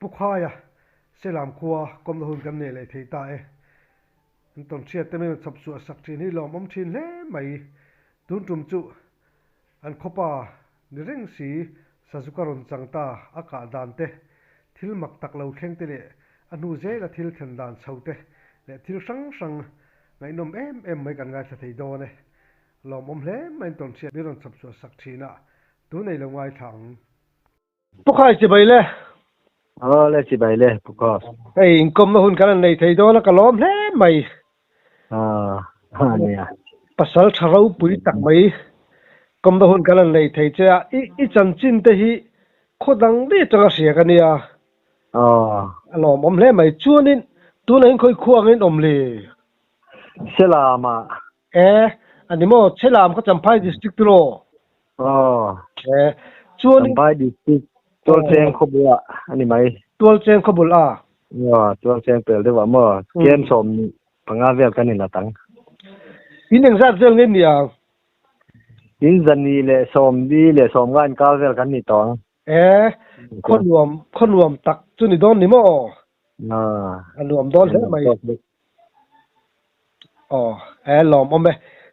Pu Khaia, Selam khua kawmna hun kan nei leh thei ta e. An tawn hriat te mai chhawp chhuah sak thin hi lawmawm thin hle mai. Tun tum chu an khawpa ni reng si Sazuka rawn chang ta a kah dan te, thil mak tak lo thleng te leh a hnu zela thil thlen dan chho te leh thil hrang hrang ngaihnawm em em mai kan ngaithla thei dawn e. Lawmawm hle mai an tawn hriat min rawn chhawp chhuah sak thin a, tun ei lo ngaithla ang. Pu Khai chibai le. Aw le chibai le Pu Kos. Hei inkawmna hun kan han nei thei dawn a ka lawm hle mai. Aw nia. Pasal tha ropui tak mai kawmna hun kan han nei thei che a, i i chanchin te hi khaw dang daih atanga hria ka nia. Aw. A lawmawm hle mai. Chuanin tunah in khawi khuang in awm le? Selam ah. E, a ni maw? Selam kha Champhai district tiraw? Aw. E, chuan Champhai district Tualcheng khawbul ah a ni mai. Tualcheng khawbul ah? Aw, Tualcheng pel deuh ah maw? Kem 15 vel kan inat ang. In engzat vel nge ni ang? In 140 leh 50 inkar vel kan ni tawh ang. E, khaw nuam, khaw nuam tak chu ni dawn ni maw? Aw. A nuam dawn hle mai. Aw, e lawmawm e.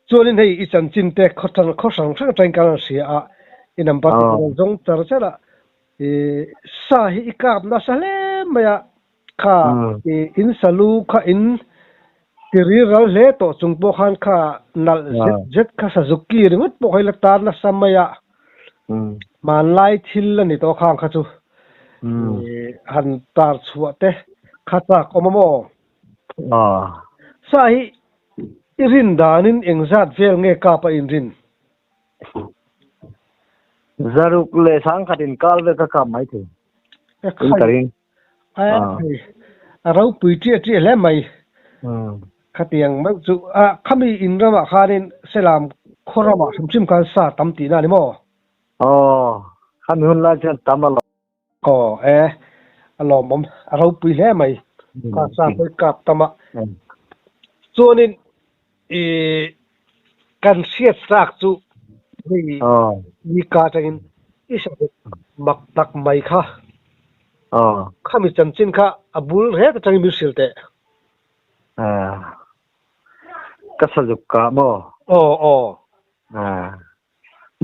Chuanin hei i chanchin te khaw hrang khaw hrang hrang atangin kan rawn hria a, i number te kan rawn zawng char char a, i sa hi i kap nasa hle mai a, kha i in salu kha in ti ri ral hle tawh chung pawh khan kha nalh zet zet kha Suzuki ringawt pawh kha i la tar nasa mai a, hmanlai thil a ni tawh khang kha chu i han tar chhuah te kha chak awm a maw? Sa hi i rin danin engzat vel nge kap a inrin? 610 inkar vel ka kap mai thei. In ka ring. A ropui ṭiah ṭiah hle mai. Khatiang meuh chu a khami in ramah khanin Selam khaw ramah hrim hrim khan sa tam tihna a ni maw? Aw, khami hun lai chuan tam alawm. Aw e, a lawmawm, a ropui hle mai. Kha sa pawh i kap tam a. Chuanin i kan hriat chak chu hei ni ka atangin i hre mak tak mai kha. Khami chanchin kha a bul ret atangin min hrilh teh. Ka sazuk kah maw? Aw aw.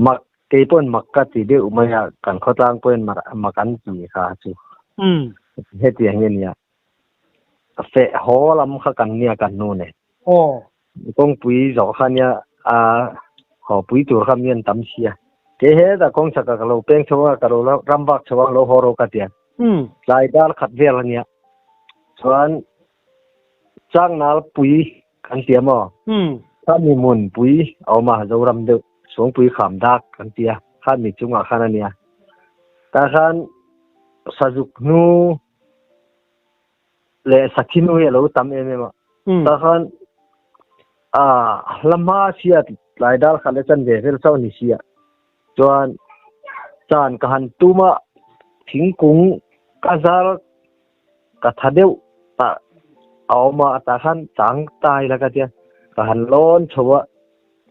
Mak kei pawn mak ka ti deuh mai a, kan khawtlang pawhin mak an ti kha chu. Hetiang hi a nia. Feh haw lam kha kan nia kan nu nen. Kawngpui zawh kha nia a haw pui tur kha mi an tam si a. Kei hetah kawng chhakah ka lo peng chho a, ka lo ram vak chho a, lo haw rawh ka ti a. Tlai dar khat vel a nia. Chuan Changnal pui kan ti a maw? Khami hmun pui a awm a, Zoram deuh Suangpui kham dak kan ti a, khami chungah khan a nia. Tah khan sazuk hnu leh sakhi hnu hi a lo tam em em a. Tah khan a hla hma sia tlai dal khat leh chanve vel chauh a ni si a. Chuan chan ka han tum a, thingkung ka zar ka tha deuh tah a awm a, tah khan chang ta ila ka tia, ka han lawn chho a,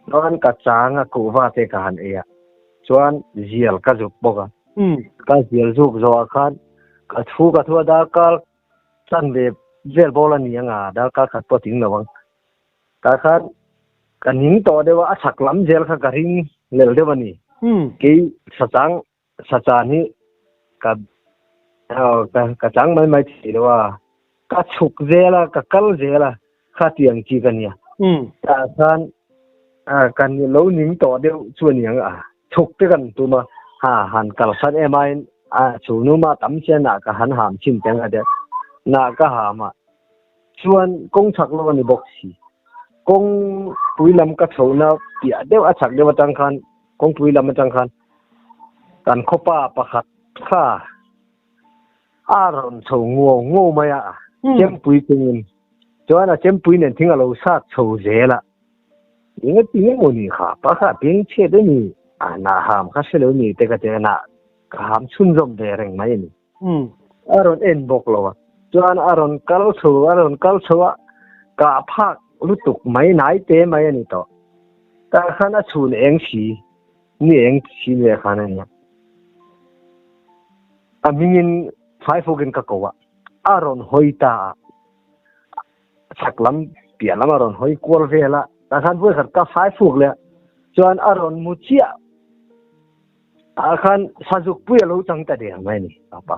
chuan ka chang a kuhva te ka han ei a, chuan zial ka zuk bawk a, ka zial zuk zawhah khan ka thu ka thu a darkar chanve vel bawr a ni ang a, darkar khat pawh ting lo ang, tah khan ka ning tawh deuh a, a chhak lam zel kha ka ring lel deuh a ni, kei sachang Sachan hi ka ka chang mai mai thei lo a, ka chhuk zel a, ka kal zel a, khatiang chi ka nia. Tah khan kan lo ning tawh deuh chu a ni ang a, chhuk te kan tum a, ha han kalsan em aiin a chhunuma tam chian ah ka han ham chhin teng a deuh, nah ka ham a, chuan kawng chhak lo a ni bawk si. Kawngpui lam ka chhohna piah deuh a chhak deuh atang khan kawngpui lam atang khan kan khawpa pakhat kha a rawn chho nguau nguau mai a, chempui chungin chuan a chempui nen thing a lo sat chho zel a, eng a ti emaw ni kha pa kha beng chhiat a ni a nah ham kha hre lo ni te ka ti a nah ka ham chhunzawm ve reng mai a ni. A rawn en bawk lo a, chuan a rawn kal chho a rawn kal chho a, kah phak lutuk mai nai te mai a ni tawh. Tah khan a chhun eng si, ni eng si leh khan a nia. A hmingin Faifukin ka ko a, a rawn hawi ta a, chhak lam piah lam a rawn hawi kual vel a, tah khan vawi khat ka faifuk leh chuan a rawn mu chiah ah khan sazuk pui a lo chang ta der mai a ni papa.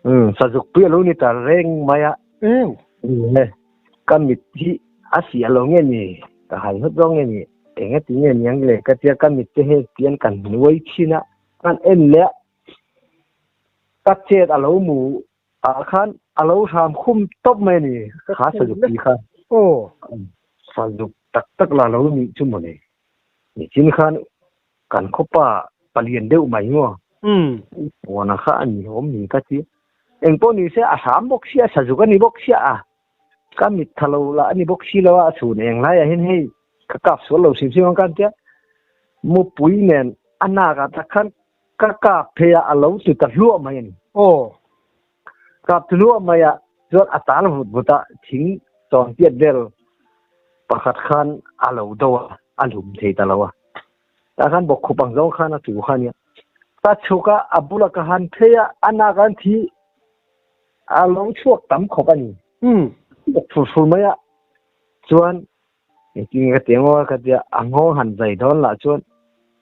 Um sazuk pui a lo ni ta reng mai a. Ka mit hi a fiah lo nge ni, ka hai hawt zawk nge ni, engati nge niang le ka tia ka mit te hei tian kan nuai thin a, kan en leh a, ka chet a lo mu ah khan a lo hram khum tawp mai a ni, kha sazuk pi kha. Aw. Sazuk tak tak la lo nih chu mawle. Nichin khan kan khawpa palian deuh mai maw? Umm. Puana kha a ni awm ni ka ti. Engpawh ni se a hram bawk sia, sazuk a ni bawk sia a. Ka mit tha lo lah a ni bawk si lo a, a chhun eng laiah hian hei ka kap sual lo hrim hrim ang ka an tia. Mupui nen a nakah tak khan ka kap phei a, a lo ti ta hluah mai a ni. Aw. Kap ti hluah mai a, chuan a tal vut vut a, thing chawnpiat vel pakhat khan a lo do a, a hlum thei ta lo a. Tah khan bawkkhup ang zawng khan a tu kha a nia. Ka chhuk a, a bulah ka han phei a, a nak an thi a lo chhuak tam khawp a ni. Umm. Bawk fur fur mai a, chuan Engtin ka ti ang aw ka tia, a nghawng han zai dawn lah chuan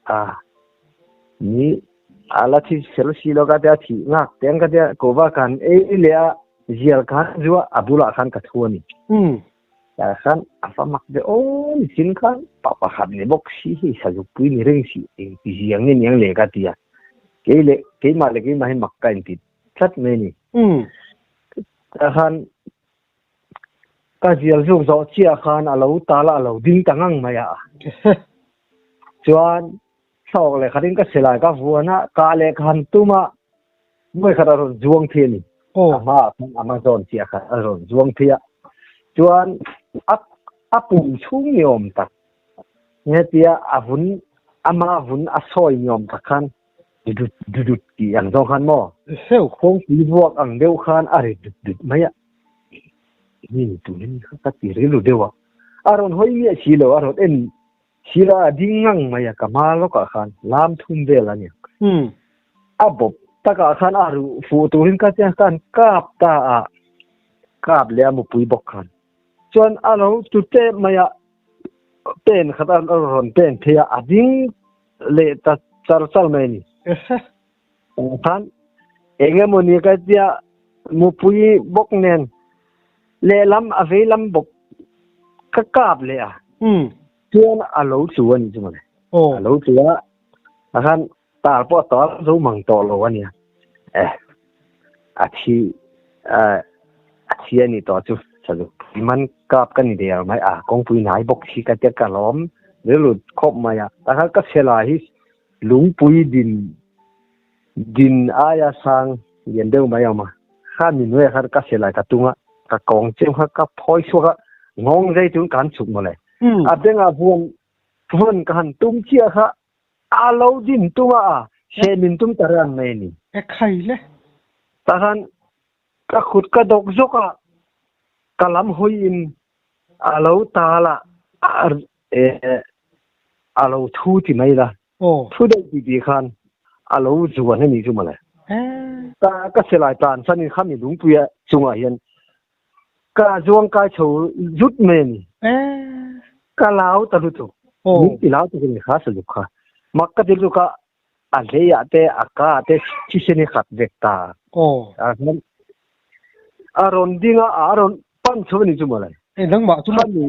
a ni a la thi fel si lo ka tia, thih nghak teh ang ka tia, kova ka han ei leh a, zial ka han zu a, a bulah khan ka thu a ni. Tah khan a va mak ve aw ni chin khan pa pakhat ni bawk si hi sazukpui ni reng si engti zia nge niang le ka tia, kei leh keimah leh keimah hi mak ka inti tlat mai a ni. Tah khan Ka zial zuk zawh chiah khan a lo tal a, a lo ding ta ngang mai a. Chuan thlawk leh khatin ka silai ka vuan a, kah leh ka han tum a, vawi khat a rawn zuang phei a ni. A hmaah khan a hmazawn chiah khan a rawn zuang phei a. Chuan a a pum chhung ni awm tak, hetia a vun ama vun a sawi ni awm tak khan dudut dudut tih ang zawng khan maw? Kawngpui vuak ang deuh khan a ri dut dut mai a. Ni tunin kha ka ti rilru deuh a. A rawn hawi miah si lo, a rawn en si lo a ding ngang mai a, ka hma lawkah khan lam thum vel a nia. A bawp takah khan a ruh fuh turin ka tia khan kap ta a, kap leh a mupui bawk khan. Chuan a lo tu tep mai a, pen khat a rawn pen phei a, a ding leh ta char char mai a ni. Khan eng emaw ni ka tia mupui bawk nen lehlam a vei lam bawk ka kap leh a chuan a lo tlu a ni chu mawle a lo tlu a a khan tar pawh a tar zo mang tawh lo a nia eh a thi a thi a ni tawh chu sazu man kap ka ni der mai a kawngpui hnai bawk hi ka tia ka lawm rilru khawp mai a takhan ka chhe lai hi Lungpui din din aia sang lian deuh mai awm a, kha mi hnuaiah khan ka silai ka tung a, ka kawng cheu kha ka phawi chhuak a, nghawng zai chuan ka han chhuk mawle. A bengah vuan vuan ka han tum chiah kha a lo din tum a, heh min tum ta reng mai a ni. E khai le. Tah khan ka khut ka dawk zawk a, ka lam hawiin a lo tal a, a lo thu ti mai la, thu deuh ti ti khan a lo zuan a nih chu mawle. Ka ka silai tlan sanin khami lungpuia chungah hian ka zuang kai chho zut mai a ni. Ka lau ta lutuk. Min ti lau tak a ni kha saluk kha. Mak ka ti lutuk a, a hleiah te a ka ah te thisen hi khat vek ta. A rawn ding a, a rawn pan chho a ni chu mawle. Nangmah chu Khami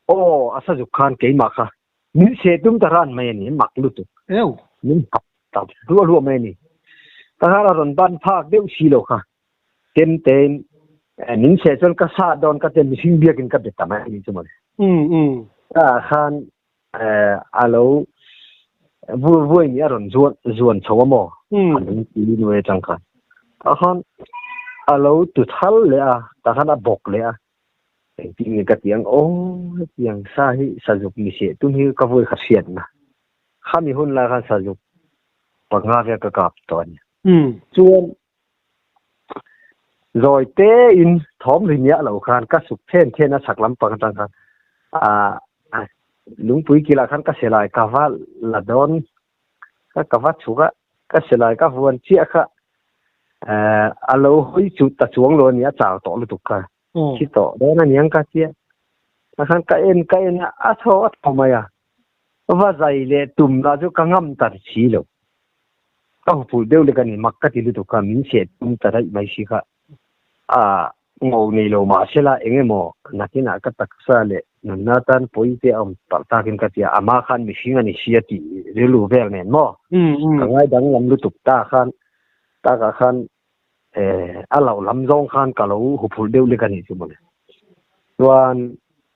aw a sazuk khan keimah kha min seh tum ta ran mai a ni, mak lutuk. Min hap ta hluah hluah mai a ni. Ta khan a rawn ban phak deuh si lo kha. Kem tein min seh chuan ka sah dawn ka tia mihring biakin ka be ta mai a ni chu mawle. Ta khan a lo vuai ni a rawn zuan zuan chho a maw a lung ti nuai atang khan tah khan a lo tu thal leh a tah khan a bawk leh a engtin nge ka ti ang aw hetiang sa hi sazuk mi seh tum hi ka vawi kha hriat na khami hun lai khan sazuk panga vel ka kap tawh a ni chuan Zawi tein thawm ri miah lo khan ka suk then then a chhak lampang atang khan ah lungpui kilah khan ka silai ka va la dawn ka ka va chhuk a ka silai ka vuan chiah kha A lo hawi chu ta chuang lo a ni a chau tawh lutuk kha. Thi tawh dawn a niang ka tia. Tah khan ka en ka en a, a thaw a thaw mai a. Va zai leh tum lah chu ka ngam ta si lo. Ka hupulh deuh lek a ni, mak ka ti lutuk kha, min seh tum ta daih mai si kha. A ngo nei lo mahsela eng emaw nakinah ka taksa leh nunna tan pawi te a awm palh takin ka ti a, amah khan mihring a ni sia tih rilru vel nen maw? Ka ngai danglam lutuk ta khan takah khan a loh lam zawng khan ka lo huphurh deuh lek a nih chu mawle. Chuan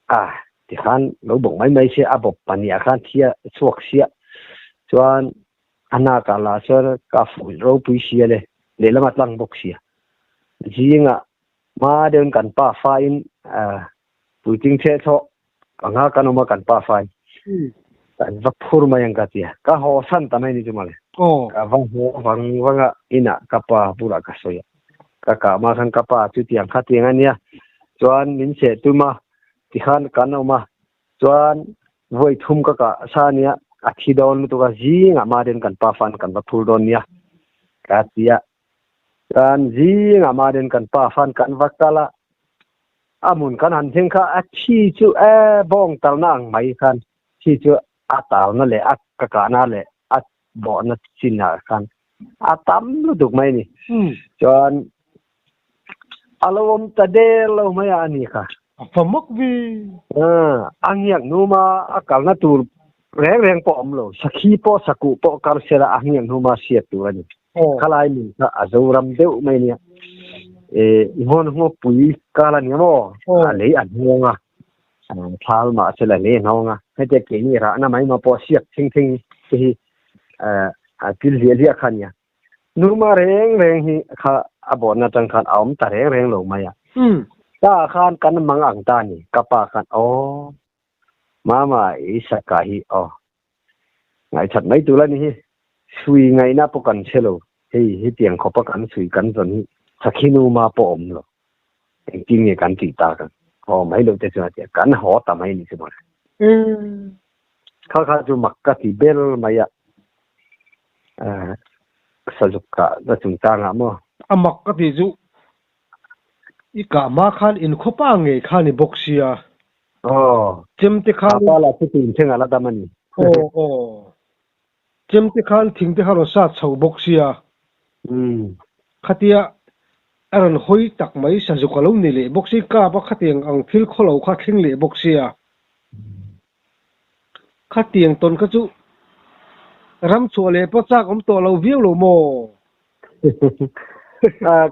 a tikhan lo bawk mai mai se a bawp pahnih ah khan thi a chhuak sia chuan A hnakah lah chuan ka fuh ropui sia le, lehlam a tlang bawk sia. Zingah hma deuhin kan pa fain puitling chhe thlawh panga kan awm a kan pa fain kan va phur mai ang ka ti a, ka haw san ta mai ni chu mawle. Ka va haw vang vang a, inah ka pa bulah ka sawi a, ka kah hma khan ka pa chutiang khatiang a nia, chuan min seh tum a tikhan kan awm a, Chuan vawi thum ka kah sa nia, a thi dawn lutuk a, zingah Maden kan pa fan kan va phur dawn nia ka ti a. Chuan zingah Maden kan pa fan kan va kal a, a hmun kan han thleng kha a thi chu e bawng talna ang mai khan thi chu a talna leh a ka kahna leh a bawhna chinah khan a tam lutuk mai a ni. Chuan A lo awm ta der lo mai a ani kha. A fa mak ve. A ngiak hnuma a kalna tur reng reng pawh awm lo. Sakhi pawh sakuh pawh kar sela a ngiak hnuma hriat tur a ni. Khalai min kha a Zoram deuh mai nia. Ngawn ngawpui kal a nia maw? A lei a hnawng a. Thal mah sela lei a hnawng a. Hetiang keini rahna mai ma pawh siak thing thing te hi a kil hliah hliah kha a nia. Numa reng reng hi kha a bawhna atang khan a awm ta reng reng lo mai a. Ta khan kan mang ang ta ni, ka pa khan aw mama i saka hi aw ngaihchat mai tur a ni hi, sui ngaihna pawh kan hre lo, hei hetiang khawpa kan sui kan zawn hi sakhi numa pawh awm lo, engtin nge kan tih tak ang, haw mai lo te chuan a ti a, kan haw ta mai ni chu mawle. Kha kha chu mak ka ti ber mai a. Sazuk kah na chungchangah maw? A mak ka ti chu i kah hma khan inkhawpa ngei kha ni bawk sia. Aw. Chemte khan. Kapa lah chu tun thlengah la dam a ni. Aw aw. Chemte khan thingte kha rawn sat chho bawk sia. Khatia a rawn hawi tak mai sazuk a lo ni leh bawk si kap a khatiang ang thil khawlo kha thleng leh bawk sia. Khatiang tawn kha chu ram chhuah leh pawh chak awm tawh lo viau lo maw?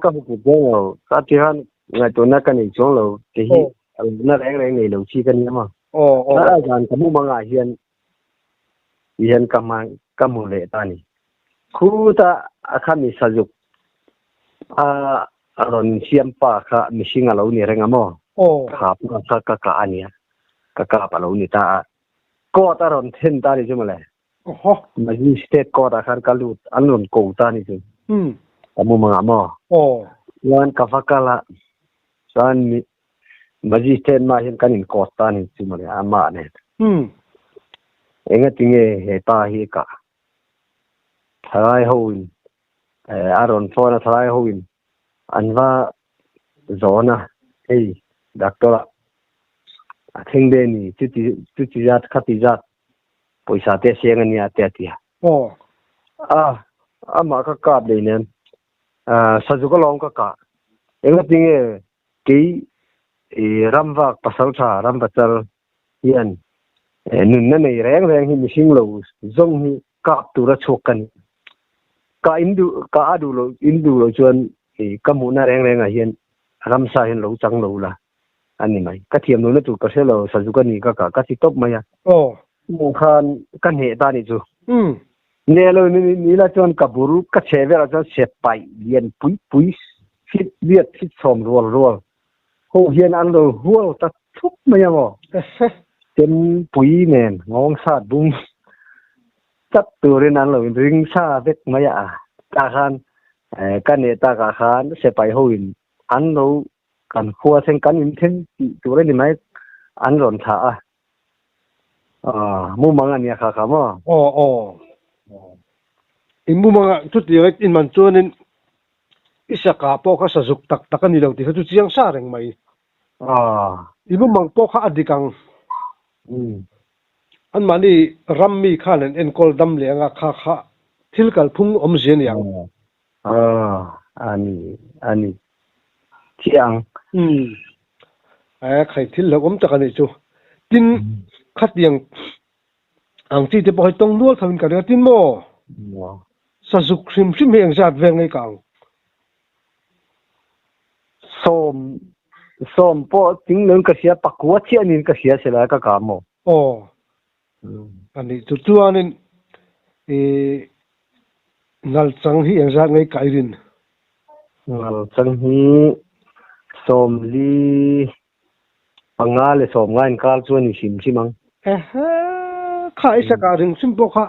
Ka hmu put dawn lo. Ka ti khan ngaihtuahna ka nei chuang lo. Kei hi na reng reng nei lo chi ka nia maw? A zan ka mu mangah hian hian ka hma ka hmu leh ta a ni. Khuta a kha mi sazuk a rawn siam pa kha mihring a lo ni reng a maw? Khapna kha ka kah a nia. Ka kap a lo ni ta a. Court a rawn then ta a ni chu mawle. Magistrate court ah khan ka lut an rawn ko ta a ni chu. Ka mu mangah maw? Chuan ka va kal a, chuan magistrate mah hian kan in court ta a ni chu mawle amah nen. Engatinge he pa hi ka thalai ho in a rawn phone a thalai ho in an va zawn a hei doctor ah a thleng ve ni chuti chuti zat khati zat pawisa te a seng ania te a ti a a amah ka kap lei nen sazuk alawm ka kah engatinge kei ramvak pasaltha ramvachal hian nunna nei reng reng hi mihring lo zawng hi kap tura chhuak ka ni. Ka in duh ka a duh lo in duh lo chuan ka hmuhna reng rengah hian ramsa hian lo chang lo la a ni mai. Ka thiam lohna tur ka hre lo sazuk a ni ka kah ka ti tawp mai a. Hmuh khan ka hneh ta ni chu. Hneh lo ni ni la chuan ka bur ka chhe velah chuan se paih lian pui pui fit riat fit sawm rual rual Ho hian an lo hual ta thup mai ang aw. Tempui nen nghawng sat bung chat turin an lo ring sa vek mai a. Tah khan ka neh takah khan sipai ho in an lo kan khua thleng kan in thleng tih tur a ni mai an rawn thlah a. Mumang a nia kha kha maw? Aw aw. I mumangah chutianga in man chuanin. I saka pawh kha sazuk tak tak a ni lo tih kha chu chiang sa reng mai. I mumang pawh kha a dik ang. Anmahni ram mi khan an enkawl dam leh anga kha kha thil kalphung awmzia a ni ang. A ni, a ni chiang. Ae khai thil hlauhawm tak a nih chu. Tin, khatiang ang chi te pawh hi tawng nual tho in ka ring a, tin maw? Sazuk hrim hrim hi engzat vel ngei ka ang? Sawm, sawm pawh ting lo in ka hria, pakua chiah niin ka hria sela ka kah maw? Aw, a nih chu. Chuanin i ngal chang hi engzat ngei ka i rin? Ngal chang hi sawmli Panga leh sawmnga inkar chu a ni hrim hrim ang. Ehe, kha i saka ring hrim pawh kha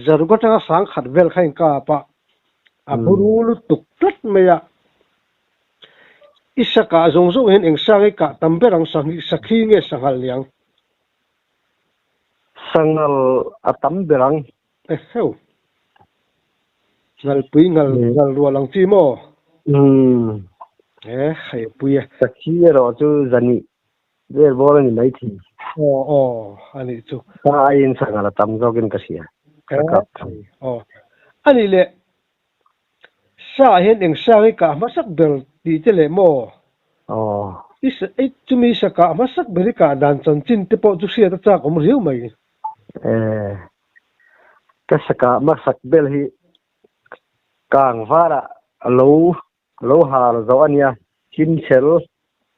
zaruk atanga sang khat vel kha in kap a, a buru lutuk tlat mai a. I saka zawng zawng hian eng sang i kah tam ber ang, sakhi nge sanghal niang? Sanghal a tam ber ang. Eheu. Ngalpui ngal ngal rual ang chi maw? Umm. E hei pui e. Sakhi erawh chu zani vel bawr a ni mai thei. Aw aw a nih chu. Ka aiin sanghal a tam zawkin ka hria. Ka kap thei. Aw. A nih leh sa hian eng sang i kah hmasak ber tih te leh maw? Aw. I sa i chumi sa kah hmasak ber i kah dan chanchin te pawh chu hriat a chak awm riau mai. E. Ka saka hmasak ber hi kang varah a lo lo hal zo a nia, Chinchel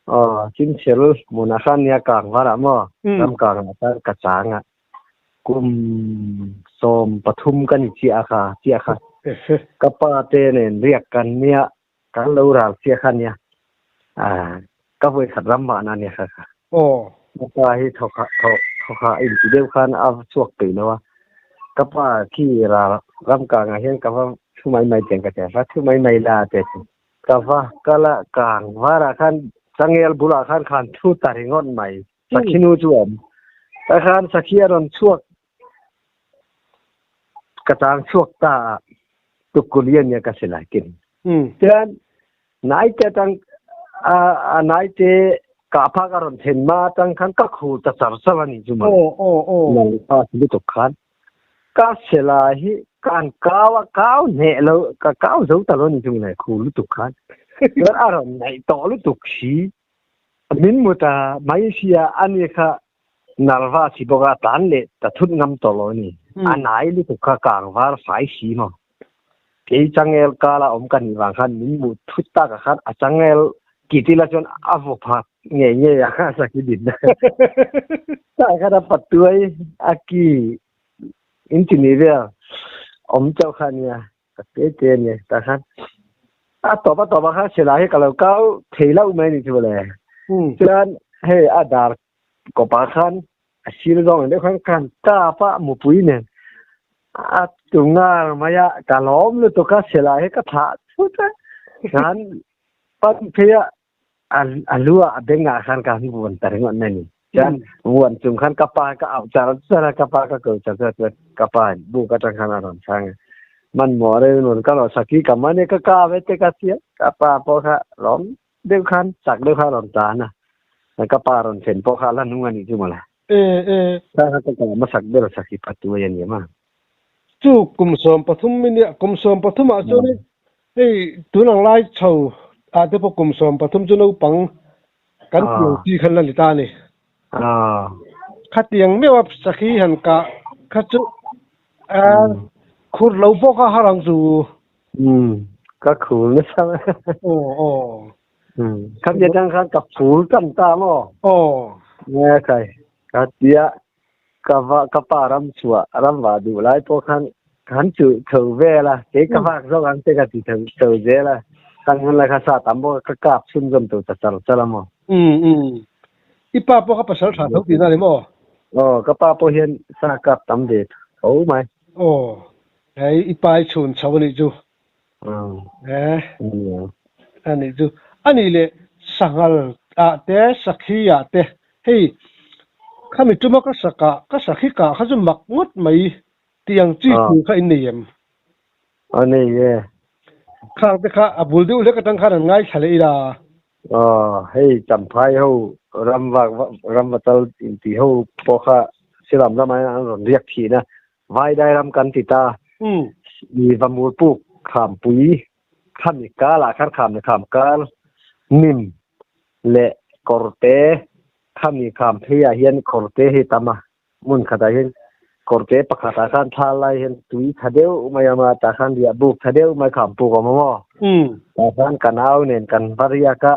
aw Chinchel hmunah khan nia kang varah maw ram kangah khan ka chang a, kum 13 ka ni chiah kha chiah kha ka pa te nen riak kan nia kan lo ral chiah kha nia ka vawi khat ram vahna nia kha kha. Ka pa hi thawk thawk thawk a inti deuh khan a chhuak peih lo a, ka pa khi ral ram kangah hian ka va thu mai mai tiang ka ti a, va thu mai mai la te chu ka va kal a, kang varah khan changel bulah khan khan thu ta ringawt mai, sakhi nu chu a awm, tah khan sakhi a rawn chhuak ka chang chhuak ta a, tukuli a nia ka silai kin. Chuan Naite atang a naite kah phak a rawn then hma atang khan ka khur ta char char a nih chu mawle. Nang pa si lutuk khan ka sela hi kan kau a kau hneh lo ka kau zo ta lo a nih chu mawle khur lutuk khan. Chuan a rawn naih tawh lutuk si min mu ta mai sia a ni kha narva si bawk a tlan leh ta thut ngam tawh lo a ni. A nai lutuk kha kang var fai si maw. Kei changel kala awm ka nih vang khan min hmuh thut takah khan a changel kit ila chuan a vaw phak ngei ngei a kha saki din. Tah khan a patuai a ki in chi ni vel awm chauh kha ania ka te te ania tah khan a tawp a tawp ah khan silai hi ka lo kau thei loh mai ni chu mawle. Chuan hei a dar kawpah khan A sil zawng ang deuh khan ka han tap a, mupui nen a tu ngar mai a, ka lawm lutuk a, silai hi ka thlah thut a, khan pan phei a, a lu ah a beng ah khan ka han vuan ta ringawt mai a ni. Chuan vuan chung khan ka pa ka auh char char a, ka pa ka ko char char chuan ka pa in buk atang khan a rawn chhang a, hmanhmawh reng rawn ka rawh saki ka man e ka kap e te ka tia, ka pa pawh kha lawm deuh khan chak deuh kha a rawn tan a, ka pa rawn thlen pawh kha a la hnung a nih chu mawle. Kha kha ka kah hmasak ber sak hi patu a ni em a. Chu kum 13 mi nia, kum 13 ah chuan hei tun ang lai chho ah te pawh kum 13 chu naupang kan tiang chi khan la ni ta a ni. Khatiang meuh a sakhi han kah kha chu khur lo pawh kha har ang chu. Umm ka khul nasa mai. Aw aw. Umm khami atang khan ka phul tam ta maw? Aw. Nge kai ka tia ka va ka pa ram chhuah ram va duh lai pawh khan kan chu tho vel a kei ka vak zawk ang te ka ti tho tho zel a kan hun lai kha sa tam bawk a ka kap chhunzawm tur ta char char a maw? Umm umm i pa pawh kha pasal tha tho tihna a ni maw? Aw ka pa pawh hian sa kap tam ve tho mai. Aw. Hei i pai chhun chho a nih chu. Eh a nih chu. A nih leh sanghal ah te sakhi ah te hei khami tuma ka sakah ka sakhi kah kha chu mak ngawt mai tih ang chi thu kha in nei em? A nei e. Khang te kha a bul deuh hlek atang khan han ngaithla leh ila. Aw, hei Champhai ho ramvak ramvatal inti ho pawh kha Silam lamah hian an rawn riak thin a, Vaidai ram kan ti ta. I Vamur puk Khampui khami kalah khan kham leh kham kal hnim leh kawrte khami kham pheiah hian kawrte hi tam a. Hmun khatah hian kawrte pakhatah khan thla lai hian tui tha deuh mai a awm a, tah khan riah buk tha deuh mai kham puk a awm a maw? Tah khan ka nau nen kan va riak a,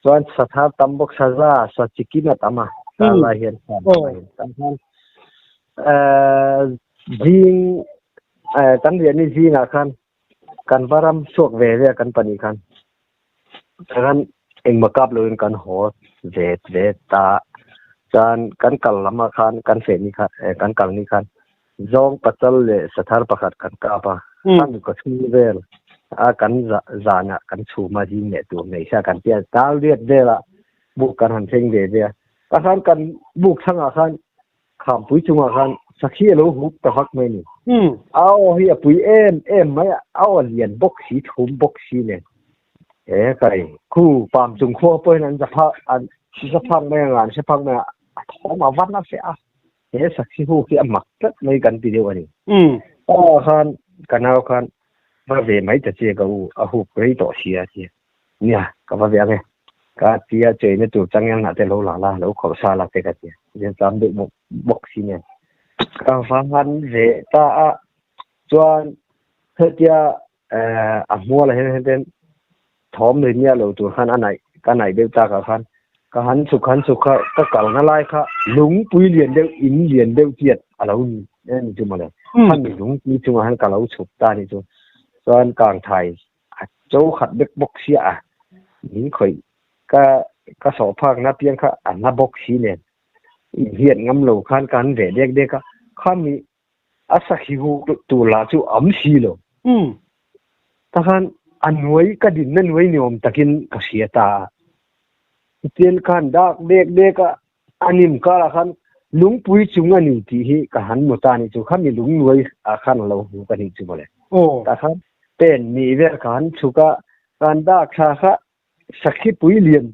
chuan sathar tam bawk saza sa chikin a tam a, thla lai hian kham mai. Tah khan zing kan riah ni zingah khan kan va ram chhuak ve ve a kan pahnih khan. Chuan engmah kap loin kan haw ve ve ta. Chuan kan kal lamah khan kan feh ni khan eh kan kal ni khan zawng pachal leh sathar pakhat kan kap a. Kha mi ka chhung vel a kan zanah kan chhum a zing leh tur nei sia kan tia tal riat velah buk kan han thleng ve ve a. Tah khan kan buk chhangah khan Khampui chungah khan sakhi a lo hup ta vak mai a ni. A aw hi a pui em em mai a, a aw lian bawk si, thum bawk si nen. He kai khu pam chung khua pawhin an za phak an za phak mai anga an hre phak mai a, a thawm a van a feh a. He sakhi hu khi a mak tlat mai kan ti deuh a ni. Aw khan ka nau khan va ve mai ta che ka u, a hup rei tawh si a ti. Nia, ka va ve ang e. Ka ti a, cheina tur changel hnah te lo la la, lo khawrh sa la te ka ti a. Tichuan tlam deuh bawk bawk si nen. Ka va han ve ta a, chuan hetia a hmualah hian hetian thawm ri miah lo tur khan a naih, ka naih deuh takah khan ka han chhuk han chhuk kha ka kalna lai kha lungpui lian deuh, in lian deuh chiat a lo ni ni chu mawle. Khami lungpui chungah hian ka lo chhuk ta ni chu. Chuan kangthai a cho khat vek bawk sia a, min khawih ka ka sawh phak na piang kha a na bawk si nen inhiat ngam lo khan ka han veh dek dek a, khami a sakhi hu tur lah chu am si lo. Takhan a nuai ka din na nuai ni awm takin ka hria ta a, tichuan ka han dak dek dek a, a nim karah khan lungpui chung a ni tih hi ka han hmu ta a nih chu, khami lungnuai ah khan a lo hmu ka nih chu mawle. Tah khan pen nih vel ka han chhuk a, ka han dak thla kha sakhi pui lian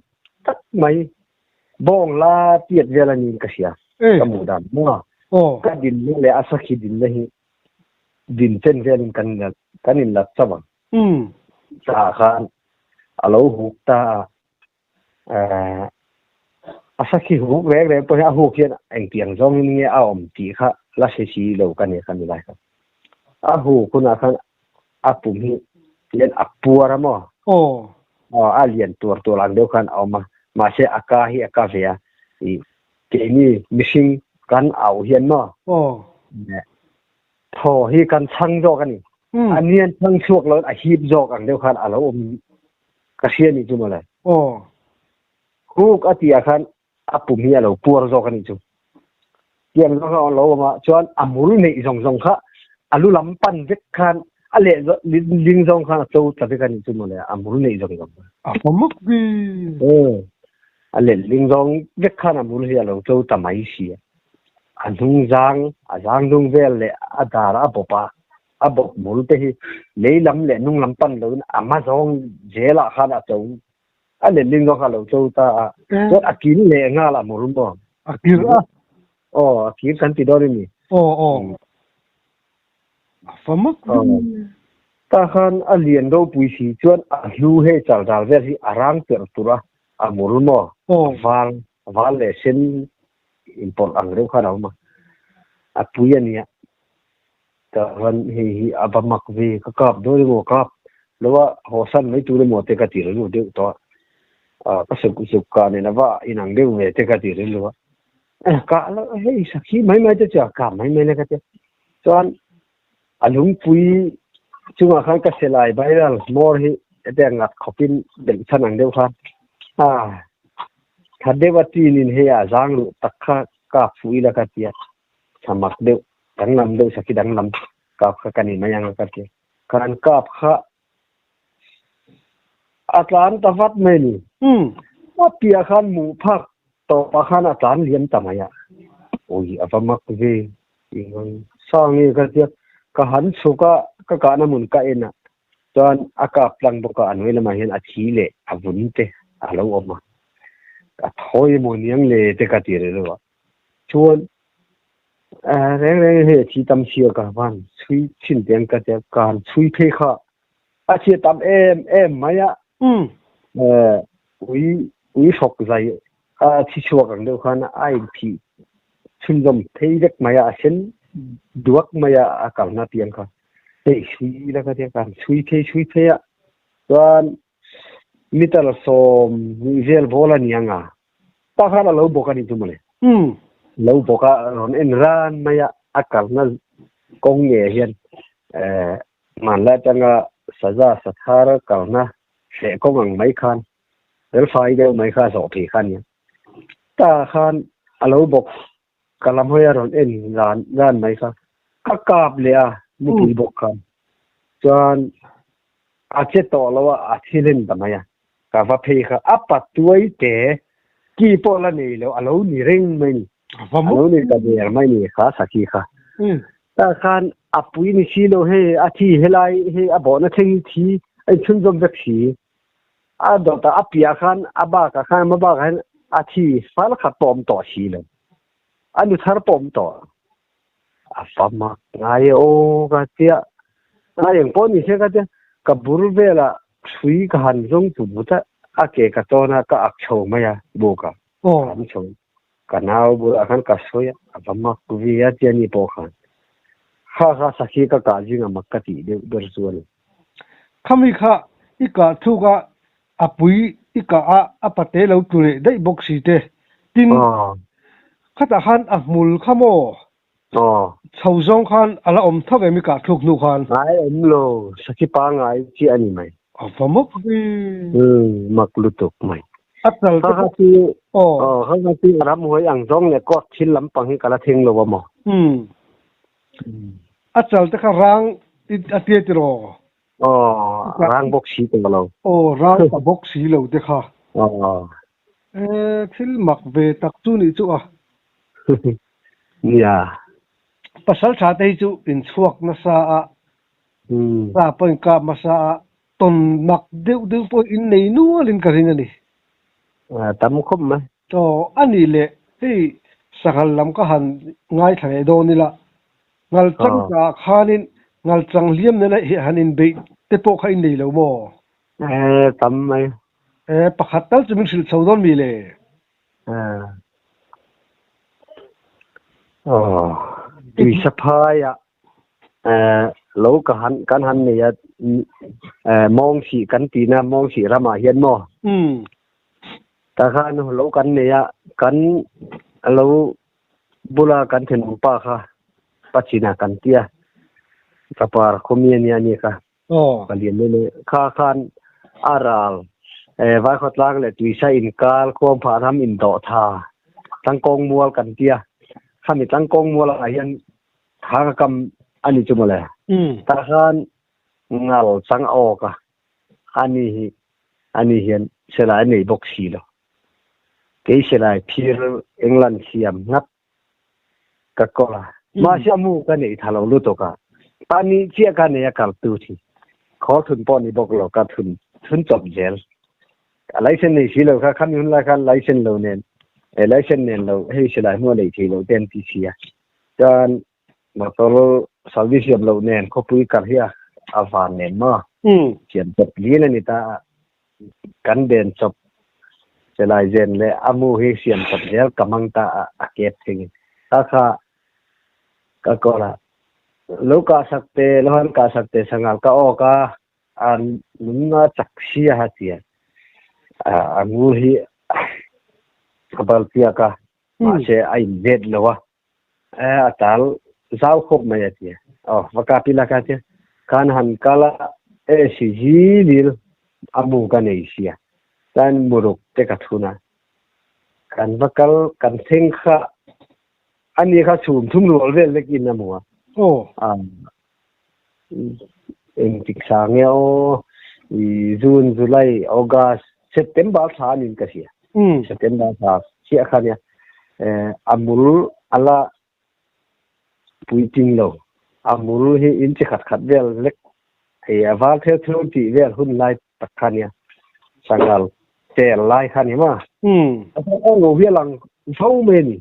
tak mai bawng la tiat vel a niin ka hria, ka hmuh dan maw. Ka dinna leh a sakhi dinna hi din chen velin kan inlat chauh ang. Tah khan a lo huk ta a. A sakhi huk reng reng pawh hi a huk hian engtiang zawngin nge a awm tih kha la hre si lo ka ni kha ni lai kha. A huk hunah khan a pum hi hian a puar a maw? Aw a lian tuar tuar ang deuh khan a awm a, mahse a ka hi a ka ve a, ih keini mihring kan auh hian maw? Thaw hi kan chhang zawk a ni. A nian chhang chhuak lo a hip zawk ang deuh khan a lo awm ka hria nih chu mawle. Aw. Huk a tih ah khan a pum hi a lo puar zawk a nih chu. Tiang zawng kha a lo awm a, chuan a mul neih zawng zawng kha a lu lam pan vek khan a leh ling zawng khan a to ta vek a nih chu mawle, a mul neih zawng zawng kha. A fa muk bi. Aw. A leh ling zawng vek khan a mul hi a lo to ta mai si a. A hnung zang, a zang hnung vel leh a dar a bawp a, a bawp mul te hi lei lam leh hnung lam pan loin a hma zawng zelah khan a cho a letling zawng kha a lo cho ta a, chuan a kil leh nghal a mul maw? A kir a? Aw, a kir kan ti dawn a ni. Aw, aw. A fa mak ve. Tah khan a lian ropui si chuan a hlu hei chal dal vel hi a rang terh tur a, a mul maw? Aw. A val, a val leh sen inpawlh ang deuh khan a awm a, a pui a nia. Chuan hei hi a va mak ve, ka kap dawn emaw kap lo a hawsan mai tur emaw te ka ti rilru deuh tawh a, ka suk suk kah nen a va inang deuh ve te ka ti rilru a, kah lo hei sakhi mai mai te chu a kap mai mai le ka ti a, chuan a lungpui chungah khan ka silai viral hmawr hi hetiang ngat khawpin belh chhan ang deuh khan a tha deuh a tinin hei a zang luh tak kha kap fuh ila ka ti a. Samak deuh danglam deuh sakhi danglam kap kha ka ni mai ang a ka ti. Kan kap kha a tlan ta vat mai ni. A piah khan hmuh phak tawpah khan a tlan liam ta mai a. Ui a va mak ve tih ngai. Sa nge ka tia ka han chhuk a ka kahna hmun ka en a. Chuan a kap tlang bawk a, a hnuai lamah hian a thi leh a vun te a lo awm a, a thawi emaw niang le te ka ti rilru a. Chuan reng reng in hei a thi tam sia ka van chhui chhin teh ang ka tia, ka han chhui phei kha a thi a tam em em mai a. Ui ui hrawk zai a thi chhuak ang deuh khan a inphih chhunzawm phei vek mai a, a sen duak mai a a kalna piang kha. Hei chhui la ka tia kan chhui phei chhui phei a chuan meter 20 vel ball a ni ang a tah khan a lo bawk a ni chu mawle lo bawk a rawn en ran mai a a kalna kawng nge hian eh hmanlai atanga saza sathar kalna hreh kawng ang mai khan felfai deuh mai kha a zawh phei kha a nia tah khan a lo bawk Ka lam hawi a rawn en ran ran mai kha. Ka kap leh a mupui bawk khan. Chuan a che tawh lo a, a thi hlen ta mai a. Ka va phei kha a pa tuai te ki pawh la nei lo, a lo ni reng mai ni. A lo ni ta der mai ni kha sakhi kha. Tah khan a pui ni si lo hei a thi helai hei a bawhna thleng hi thi a inchhunzawm vek si. A dawt a a piah khan a bakah khan a bakah hian a thi fal khat pawh awm tawh si lo. A nu thar pawh awm tawh. A fa mak ngai e aw ka tia. A eng pawh ni se ka tia. Ka bur velah hrui ka han zawng chu but a, a ke ka tawn a, ka ak chho mai a buk a. Ka han chho. Ka nau bulah khan ka sawi a, a va mak ve a tia ni pawh khan. Kha kha sakhi ka kah zingah mak ka tih deuh ber chu a ni. Khami kha i kah thuk a, a pui i kah a, a pate lo tlu leh daih bawk si te. Tin, khatah khan a hmul kha maw? Chho zawng khan a la awm tho em i kah thluk hnu khan? Ngai awm lo, sakhi pangngai chiah a ni mai. A va mak ve. Umm, mak lutuk mai. A chal te pawh. Aw. Aw, kha kha chu ramhuai ang zawng leh court thil lampang hi ka la thleng lo a maw? Umm. A chal te kha rang a tia tiraw? Aw, rang bawk si tawh lo. Aw, rang ta bawk si lo te kha. Aw. E, thil mak ve tak chu nih chu a. Nia. Pasal tha te hi chu inchhuak nasa a, sa pawh inkap hmasa a, tawn mak deuh deuh pawh innei nualin ka ring a ni. Tam khawp mai. Aw, a nih leh hei sanghal lam ka han ngaithla leh dawn ila, ngalchang tah khanin ngalchang hliam nena han inbeih te pawh kha innei lo maw? E, tam mai. E, pakhat tal chu min hrilh chho dawn mi le? Aw, tui saphaiah lo ka han kan han nei a, mawngsih kan tihna mawngsih ramah hian maw? Tah khan lo kan nei a, kan lo bula kan thenawmpa kha Pachina kan tia, Kapar khawmi a nia a ni kha. Ka lian leh leh kha khan a ral Vaikhawtlang leh Tuisa inkar Khuangphah ram indawh tha Tlangkawng mual kan tia, khami Tlangkawng mualah hian tha ka kam a ni chu mawle. Tah khan ngal chang a awk a, ani hi ani hian silai a nei bawk si lo. Kei silai phir England siam nghat ka kawl a. Mahse a mu ka neih tha lo lutuk a, pahnih chiah ka nei a kal tu thi. Khaw thun pawh ni bawk lo ka thun thun chawp zel. A license nei si lo kha khami hun lai khan license lo nen license nen lo hei silai hmuh a neih thei lo te an ti si a. Chuan Motor service siam loh nen khawpui kar hi a van nen maw? Siam chawp lin a ni ta a, kan den chawp chelai zen leh a mu hi siam chawp zel ka hmang ta a, a kep thingin. Kha kha ka call a, lo kah sak te, lo han kah sak te sangal ka awk a, a nung a chak si a ha ti a, a ngur hi a bal piak a, mahse a invet lo a. A tal zau khawp mai a ti. Aw, va kap ila ka tia. Khan han kal a, e si zilil a mu ka nei sia. Chuan muruk te ka thun a. Kan va kal, kan thleng kha ani kha chhum thum rual vel lek in a mu a. Aw. Engtik sang nge aw, June, July, August, September thla anin ka hria. September thla chiah kha nia. A mul a la puitling lo. A mul hi inchi khat khat vel lek Hei a val theu theu tih vel hun lai tak kha nia. Sangal tel lai kha ni ma. A ngo hi a lang fo mai a ni.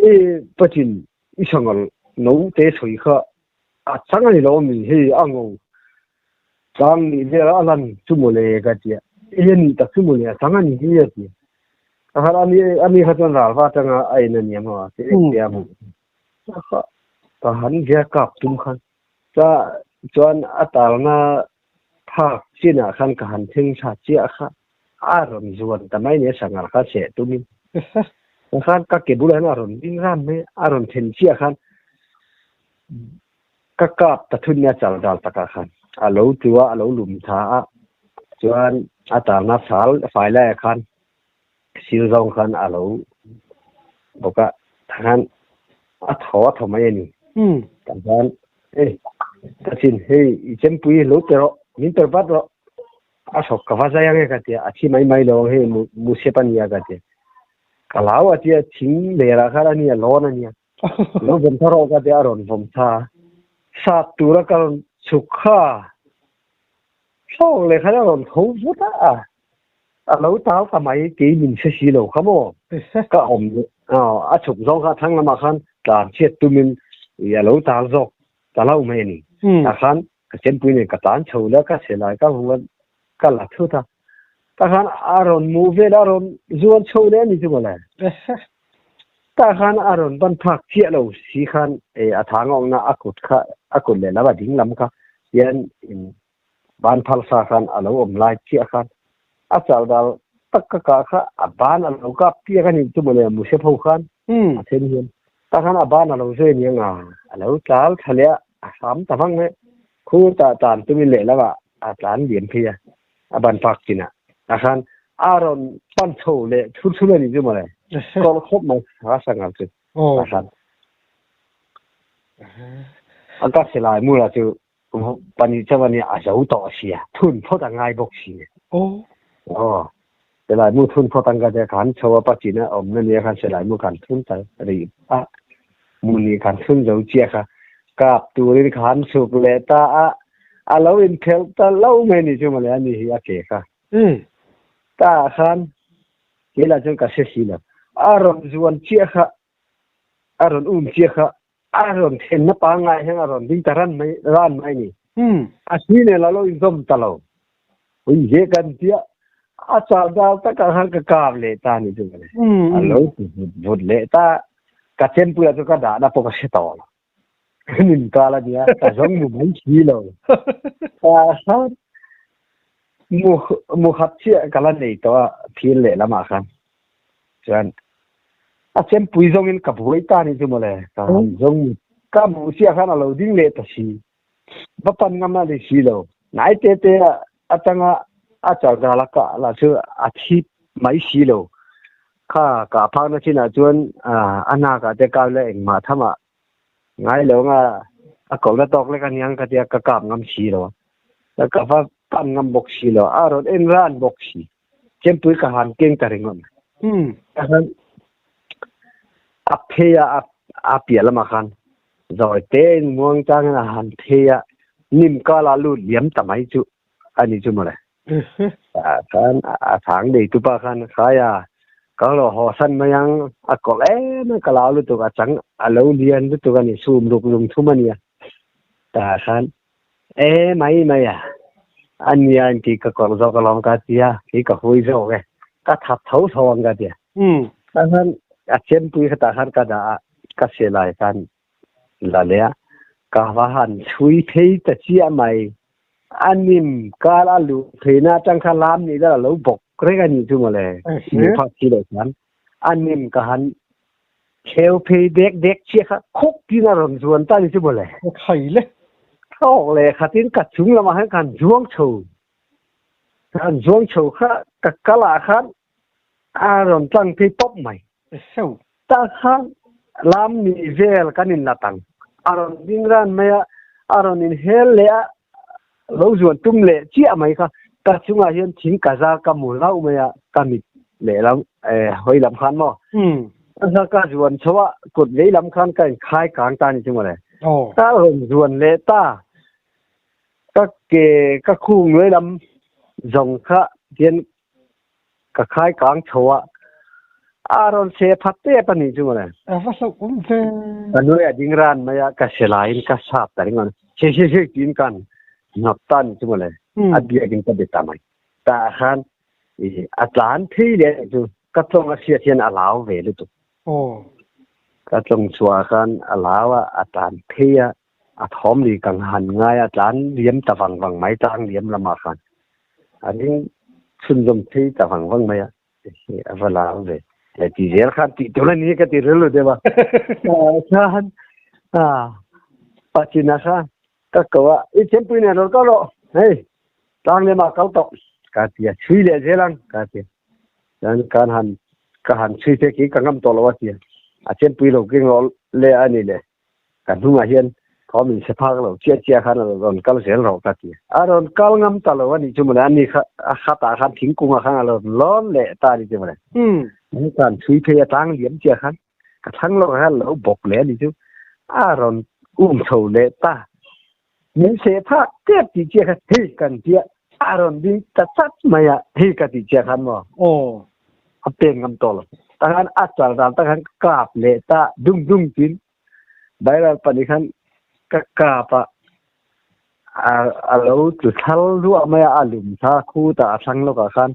E Pachin i sangal no te sawi kha a chang a ni lo mi hei a ngo tlang nih vel a lan chu mawle ka tia. E a nih tak chu mawle a chang a ni hi a ti. A khan ani ani kha chuan ral va atanga a en a nia maw te tia hmuh. Ka han via kap tum khan Cha chuan a talna phak chinah khan ka han thleng thla chiah kha a rawn zuan ta mai nia sangal kha seh tumin khan ka ke bulah hian a rawn ding ran mai a rawn then chiah khan ka kap ta thun nia chal dal takah khan a lo tlu a a lo lum tha a chuan a talna fal fai laiah khan sil zawng khan a lo bawk a khan a thaw a thaw mai a ni tah khan e ka chin hei i chempui lo pe rawh min per vat rawh a hrawk ka va zai ange ka tia a thi mai mai lo ang hei mu sep a nia ka tia ka lau a tia thing lerah khan a nia lawn a nia lo vawm tha rawh ka tia a rawn vawm tha sat tura ka rawn chhuk kha Hlawk leh khan a rawn tho vut a, a lo tau ta mai kei min hre si lo kha maw? Ka awm a chhuk zawng kha thlang lamah khan tlan chhiat tumin a lo tal zawk ta lo mai a ni. Tah khan ka chempui nen ka tlan chho la ka che lai ka hmu a ka la thut a, tah khan a rawn mu vel a rawn zuan chho leh a ni chu mawle. Tah khan a rawn ban phak chiah lo si khan a thang awkna a kut kha a kut lehlam a ding lam kha hian in Ban phal sa khan a lo awm lai chiah khan a chal dal tak ka kah kha a ban a lo kap piak a nih chu mawle Musep ho khan a then hian tah khan a ban a lo zui aniang a a lo tlar thla leh a a hram ta vang mai khur tah tlan tumin lehlamah a tlan liam phei a a ban phak chinah tah khan a rawn pan chho leh thur thur a nih chu mawle kawlh khawp mai a sangal chu tah khan a ka silai mula chu Pani chuan a a zo tawh sia, thun phawt a ngai bawk si. Aw, silai mu thun phawt ang ka tia khan chho a pachin a awmna nia khan silai mu kan thun ta rih a, mu ni kan thun zo chiah kha kap turin khan chhuk leh ta a, a lo inphelh ta lo mai ni chu mawle a ni hi a ke kha. Tah khan keilah chuan ka hre si lo, a rawn zuan chiah kha, a rawn um chiah kha A rawn thenna pangngai hian a rawn ding ta ran mai ran mai ni. A si nen a lo inzawm ta lo. Ui he kan tia a chal dal takah khan ka kap leh ta ni chu mawle. A lo ti vut vut leh ta. Ka chempui ah chu ka dahna pawh ka hre tawh lo. Kan inkal a nia ka zawng mu mai si lo. Tah khan mu mu khat chiah ka la nei tawh a phir leh lamah khan. Chuan a chempui zawngin ka buai ta ni chu mawle ka han zawng ka hmuh chiah khan a lo ding leh ta si va pan ngam a ni si lo nai te te atanga a chal dal a kah lah chu a thi mai si lo kha ka phak na chinah chuan a nak ah te kap ila engmah tham ah ngai lo anga a ko na tawk lek aniang ka tia ka kap ngam si lo a ka va pan ngam bawk si lo a rawn en ran bawk si. Chempui ka han keng ta ringawt mai. Ka han a phei a a piah lamah khan zawi tein muang changin a han phei a nim kala lut liam ta mai chu a ni chu mawle. Khan a thang nei tupa khan khaia ka lo haw san mai ang a kawlh em a ka lau lutuk a chang a lo lian lutuk a ni sum ruk lung thum a nia. Tah khan E mai mai a, a nia in ti ka kawrh zawk alawm ka ti a, kei ka hui zawk e, ka thap tho tho ang ka ti a. Tah khan a chempui kha tah khan ka dah a, ka silai khan la leh a, ka va han chhui phei ta chiah mai, a nim kar a luh pheina atang kha lam nih vel a lo bawk reng a nih chu mawle, hmuh phak si loh chuan a nim ka han Kheu phei dek dek chiah kha khuk tin a rawn zuan ta ni chu mawle. Khai le. Thawk le khatin ka chung lamah khan kan zuang chho. Kan zuang chho kha ka kal ah khan a rawn tlang phei pawp mai. Seu. Ta khan lam ni vel kan in la tang. A rawn ding ran mai a, a rawn in hel leh a, lo zuan tum leh chiah mai kha ka chungah hian thing ka zar ka mu hlauh mai a ka mit lehlam hawi lam khan maw ka ka zuan chho a kut vei lam khan ka in khai kang ta ni chu mawle ka rawn zuan leh ta Ka ke ka khung nuai lam zawng kha hian ka khai kang chho a, a rawn se phat tep a nih chu mawle. A va hlauh awm ve. Ka nuai a ding ran mai a, ka se laiin ka sap ta ringawt a, he he he tiin kan hnap ta a nih chu mawle. A biakin ka be ta mai. Tah khan a tlan phei leh a nih chu, ka tlawng a hriat hian a lau ve lutuk. Ka tlawng chhuah khan a lau a, a tlan phei a, a thawm ni ka han ngai a tlan liam ta vang vang mai tlang liam lamah khan a ring chhunzawm phei ta vang vang mai a a va lar ve he ti zel khan tih tur a ni ka ti rilru deuh a khan a pachina kha ka ko a i chempui nen rawn kal rawh hei tlang liamah kal tawh ka ti a chhui leh zel ang ka ti chuan kan han ka han chhui te khi ka ngam tawh lo a ti a a chempui lo keng rawh le a ni le Ka hnungah hian thawm in se phak lo chiah chiah khan a rawn kal zel rawh ka ti. A rawn kal ngam ta lo a nih chu mawle, ani kha a khatah khan thingkungah khan a rawn lawn leh ta a nih chu mawle. Ani khan chhui phei a tlang liam chiah khan ka thlang lawkah khan lo bawk leh a nih chu. A rawn um chho leh ta. Min seh phak tep tih chiah khan hei kan tia a rawn ding ta chat mai a, hei ka tih chiah khan maw a pen ngam tawh lo. Takhan a chal ral takhan ka kap leh ta dung dung tin viral pahnih khan ka kap a, a lo tlu thal hluah mai a, a lum tha khu ta a thlang lawkah khan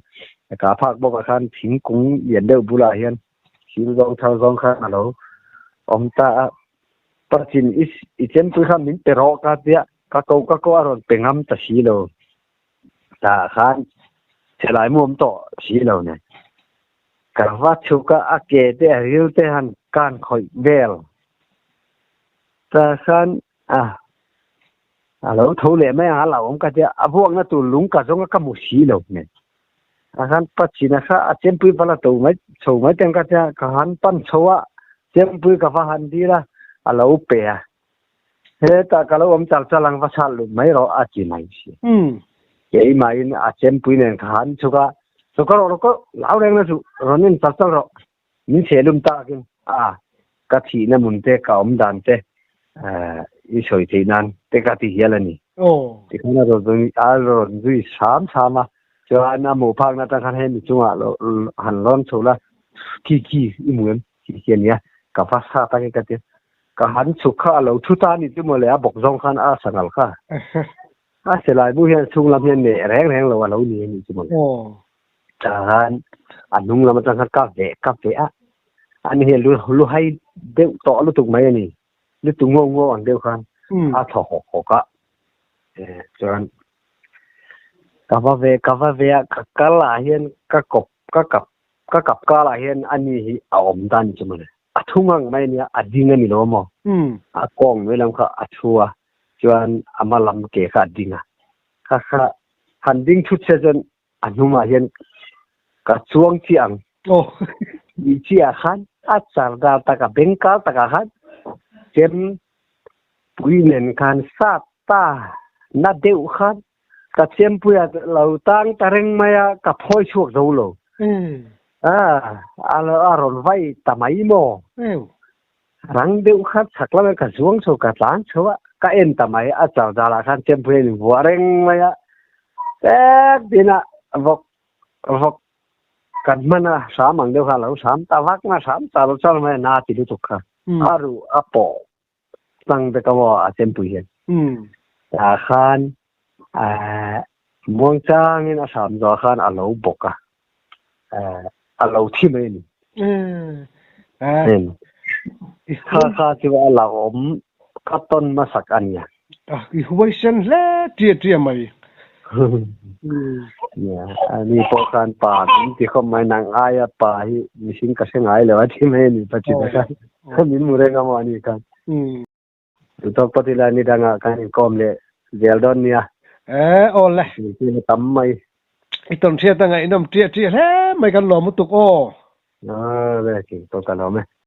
ka phak bawkah khan thingkung lian deuh bulah hian thil zawng thar zawng khan a lo awm ta a. Pachin i chempui kha min pe rawh ka tia ka ko ka ko a rawn pe ngam ta si lo. Tah khan chelai mu awm tawh si lo nen. Ka va chhuk a, a ke te a ril te han kan khawih vel. Tah khan a a lo tho leh mai ang a hlauhawm ka tia a vuakna tur lung ka zawng a ka hmu si lo nen. A han pachin a kha a chempui vala to mai chho mai teng ka tia ka han pan chho a chempui ka va han dil a a lo pe a hetah ka lo awm chal chal ang va chhal lut mai rawh a ti mai si keimahin a chempui nen ka han chhuk a chu ka rawh rawh lau reng na chu rawn en chal chal rawh min chhe lum takin a ka thihna mun te ka awm dan te i sawi theih nan te ka ti hial a ni. Tikhan a rawn a rawn zui sam sam a, chuan a hmuh phakna atang khan hemi chungah lo han lawn chho la, khi khi i hmu em? Khi khi a nia, ka va sa tak e ka ti a. Ka han chhuk kha a lo thu ta a ni chu mawle, a bawk zawng khan a sangal kha. A silai bu hian chhung lam hian neh reng reng lo a lo ni a nih chu mawle. Chuan a hnung lam atang khan ka veh ka veh a, ani hian lu lu hai deuh tawh lutuk mai a ni, lutuk ngo ngo ang deuh khan a thaw hawk hawk a. Chuan ka va ve ka va ve a, ka kal ah hian ka kawp ka kap ka kap kal ah hian ani hi a awm ta a ni chu mawle. A thu ngang mai a nia, a ding a ni lo maw? A kawng mai lam kha a thu a, chuan a hma lam ke kha a ding a. Kha kha han ding thut se chuan a hnungah hian ka chuang chiah ang. Tih chiah khan a char dar taka bengkar takah khan chem pui nen khan sat ta na deuh khan ka chempuia lo tang ta reng mai a, ka phawi chhuak zo lo. A rawn vai ta mai maw? Rang deuh kha chhak lamah ka zuang chho ka tlan chho a, ka en ta mai a char dalah khan chempui a invuah reng mai a, tek tin a vawk vawk kan hman a hram ang deuh kha a lo hram ta vak mai a, hram char char mai a na ti lutuk kha a ruh a pawh tlang vek a maw a chempui hian. Tah khan muangchangin a hram zawh khan a lo bawk a. A lo thi mai a ni. Kha kha chu a la awm ka tawn hmasak a nia. I huaisen hle tia tia mai. Nia, ani pawh khan pa min ti khawp mai, nang aia pa hi mihring ka hre ngai lo a ti mai a ni Pachina khan. Min hmu reng a maw ani khan. Duhtawk pawh tilai ni dangah kan inkawm leh zel dawn nia. E, aw le. Zirtirna tam mai. I tawn hriat a ngaihnawm ṭiah ṭiah hle mai kan lawm lutuk aw. Aw le, kei pawh ka lawm e.